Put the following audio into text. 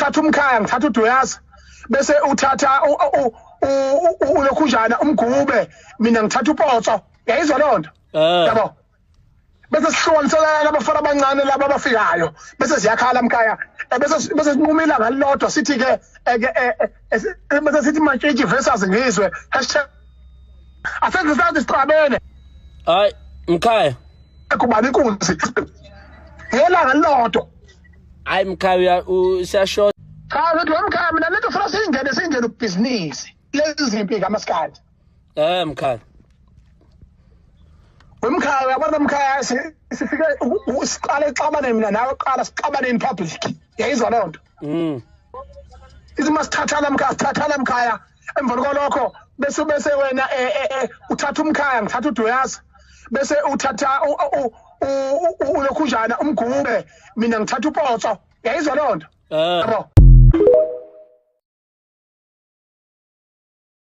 Uthatha umkhaya, ngithatha uDuyaza, bese uthatha ulokhunjana umgube, mina ngithatha uPotso. Yayizwa loo nto? Yabo, bese sihlukanisela labafana abancane laba abafikayo, bese siyakhala mkhaya, bese sinquma ilanga lilodwa, sithi ke bese sithi Mantshintshi versus Ngizwe hashtag asenze sathi sixabene. Hayi mkhaya, kubani inkunzi ngelanga lilodwa. Hayi mkhaya, siyashoda. Cha, ngithi wemkhaya, mina lento funa singene ubhizinisi lezi zimpi kamaskandi. Mkhaya. Wemkhaya, uyabona mkhaya, sifike siqale xabane mina nawe, qala sixabane in public. Yayizwa loo nto? Ithi masithathana mkhaya, sithathana mkhaya, emva kwalokho bese wena uthatha umkhaya, ngithatha uDuyaza, bese uthatha ulokhunjana umgube, mina ngithatha uPotso. Yayizwa loo nto? Yabo.